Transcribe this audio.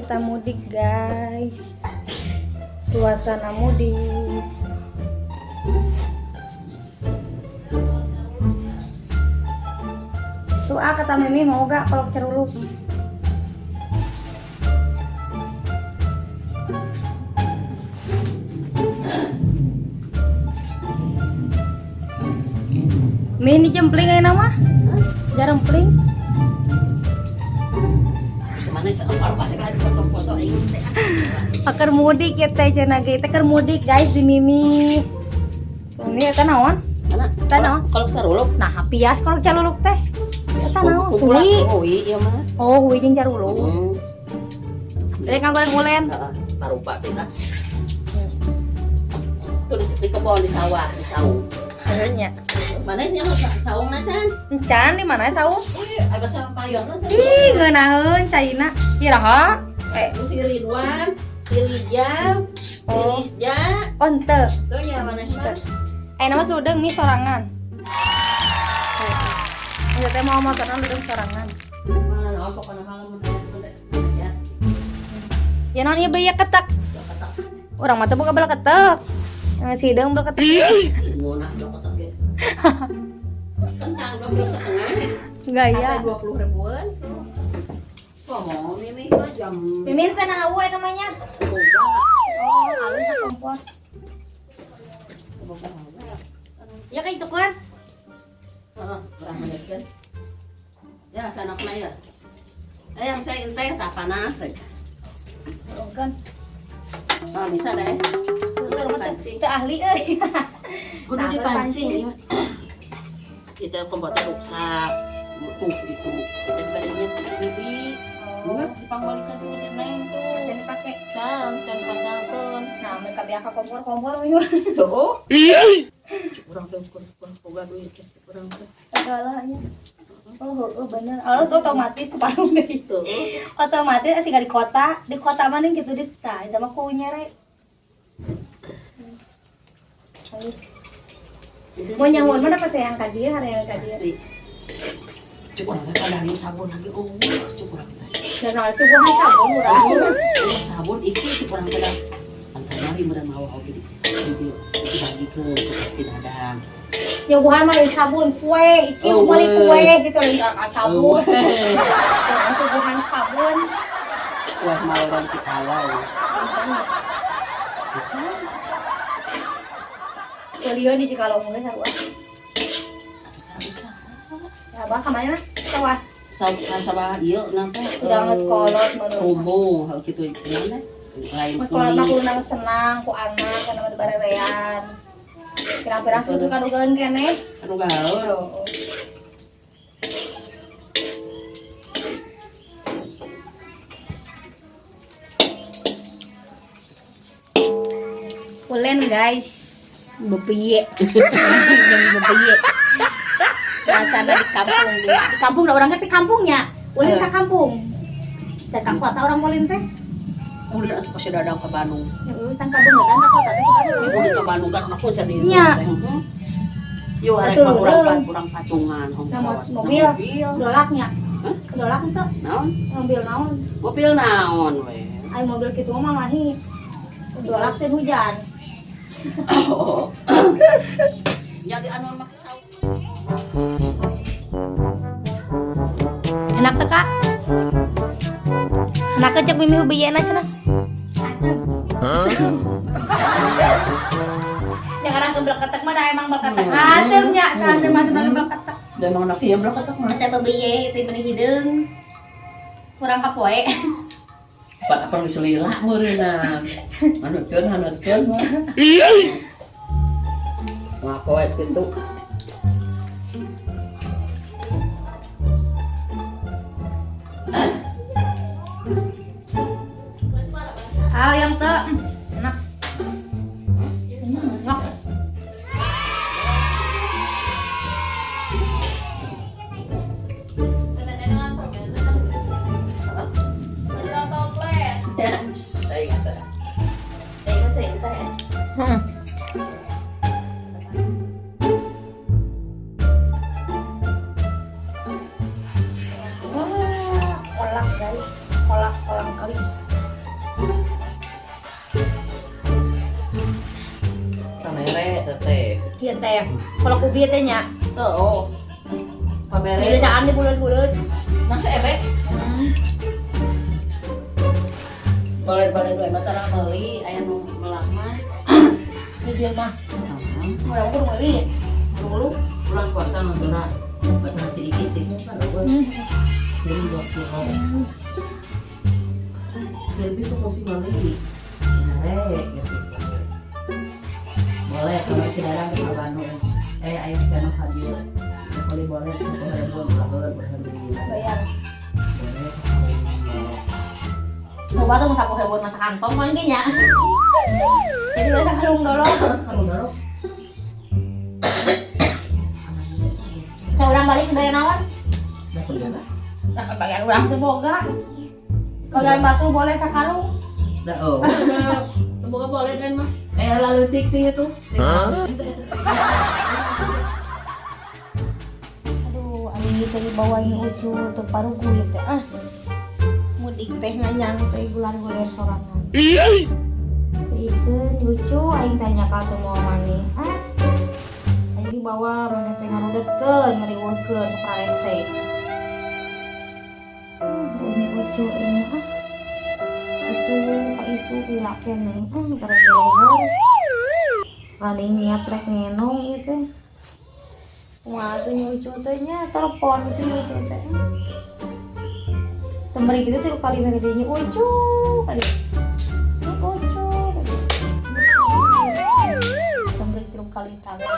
Kita mudik, guys. Suasana mudik. Tuh ah, kata Mimi mau gak kalau Caruluk? Mi ini jempling aja nama? Jarempling. Mana pasti lagi foto-foto aing teh. Pakar mudik ya teh cenah ge. Teh keur mudik, guys, di Mimi. Mimi eta naon? Mana? Eta naon? Kalau saruluk. Nah, pias kalau caluluk teh. Eta naon? Hui. Hui ieu mah. Oh, hui jeung caruluk. Heeh. Jadi kang goreng ulen. Heeh, parupa teh kan. Tuh di kebon, di sawah, di saung. Heuh nya. Mana sih yang saung na can? Encan di mana saung? Wih, aya bahasa payon lah. Ih, ngeunaheun caina. Iraha? Eh, Terus si Ridwan, si Rijal, si Oh. Rizja. Oh henteu. Tuh nya mana sih mah? Eh, nama ludeng nih sorangan. Ini teh mau motorna ludeng sorangan. Mana naon pokona mah mun ya. Ya naon ieu beuya ketek. Ketek. Urang mah teu boga bela ketek. Yang si hideung bela ketek. Ngeunah dong ketek ge. Kentang 2,5 kilo. Gaya. Kata 20 ribuan. Ngomong Mimi mah jam. Mimin teh nah hawa namanya. Boga. Oh, alus kompor. Boga hawa. Ya kayak itu kan. Heeh, urang menitkeun. Ya, sanokna ya. Eh, yang saya teh tak panas. Oh, kan. Kalau bisa deh. Urang mah teu ahli euy. Kudu Sabar dipancing. pancing. Kita kompor teh rusak. Tuh itu. Kita dibalikin bibi. Geus dipangbalikan dulu si Neng tuh. Jangan dipake. Can, can dipasangkeun. Nah, mereka biasa kompor-kompor mah. Tuh. Kurang teh kurang kurang boga duit teh kurang teh. Segalanya. Oh, oh, bener. Oh, tuh otomatis separuh deh. Tuh. Otomatis asih di kota, di kota mana gitu di tah, itu mah ku nyere. Mau nyahuan mana pas yang ka dieu, hari yang ka dieu. Cuk urang teh padahal sabun lagi oh, cuk urang teh. Dan nol suguhan sabun murah. Oh, sabun iki cuk urang teh da. Kan kamari meureun mawa oge di dibagikeun ke si Dadang. Nyuguhan mah lain sabun, kue, iki Oh, meuli weh. kue gitu lain ka sabun. Oh, Orang suguhan sabun. Wah, mau orang Cikalau. Misalnya. Kuliah di Cikalong geus sarua. Ya abah ka mana? Sawah. Sabah ieu nanti. Udah geus kolot menurut. Kumbung, hal kitu gimana? Lain Mas kolot mah kudu nang senang ku anak kana mah barerean. Pirang-pirang segitu kan ugaeun keneh. Anu gaul. Tuh. Ulen guys, bebiye, jeung bebiye. Suasana di kampung di kampung da urang teh di kampungnya. Ulin ka kampung. Teh ka kota orang ulin teh. Ulin atuh ka si Dadang ke Bandung. Heeh, tang kabeungetan ka kota teh ka Bandung. Ulin ke Bandung kan aku sedih. Nya. Yo arek Atuh, mah urang urang. urang patungan Nah, ongkos. mobil. Mobil. Dolaknya. Hah? Dolak teh Naon? mobil naon? Mobil naon we? Ai mobil kitu mah mahi. Dolak teh hujan. Oh. Ya di anu make saung. Enak teh Kak? Enak teh cek mimi beyena cenah. Asem. Ya karena belketek mah da emang belketek. Asem nya, asem asem lagi belketek. Dan emang anak ieu belketek mah. Eta bebeye teh meuni hideung. Kurang kapoe. Pak apa geus lila meureunna. Hanutkeun hanutkeun. Ngapoe kitu. Ah, yang teh enak. Enak. Saya ingat. Saya ingat saya ingat. Heeh. Wah, kolak guys, kolak kolang kali. Eta teh. Ieu teh. Kalau ubi teh nya. Oh. Pamere. Diledaan di buleud-buleud. Nang seebe. Boleh-boleh dua mah tara meuli aya nu melak mah. Ini dia mah. Heeh. Urang kudu meuli. Dulu bulan puasa nontonan. Batasan si Iki sih kan eueuh. Jadi 2 kilo. Biar besok mesti meuli. Nyare gitu. Boleh kalau si Darang ke Bandung. Eh aya si anu hadir. Boleh boleh 10.000 ulah alhamdulillah. Bayar. Boleh 10.000. Loba tuh 10.000 masa kantong paling ge nya. Jadi mereka karung dolong. Kalau dorong. Saya urang balik bayar naon? Dah kuliah. Nah, bagian urang teu boga. Kalau batu boleh sakarung. Dah oh. Udah. Boga boleh dan mah. Eh lalu tik ting itu. Hah? Aduh, aing teh dibawa ini ucu teu parugu ieu teh ah. Mudik teh nganyang teh gular-gulir sorangan. Iseun lucu aing tanya ka teu moal maneh. Ah. Aing dibawa maneh teh ngarudetkeun, ngariweuhkeun sok rarese. Ini ucu ini ah. Isu ka isu pira keneh ah gara-gara. Paling niat rek ngenong ieu teh. Kumaha tuh nyucu teh nya telepon itu nyucu teh. Temberi gitu tuh kali mereka jadi ucu kali. Ucu kali. Temberi tilu kali tangan.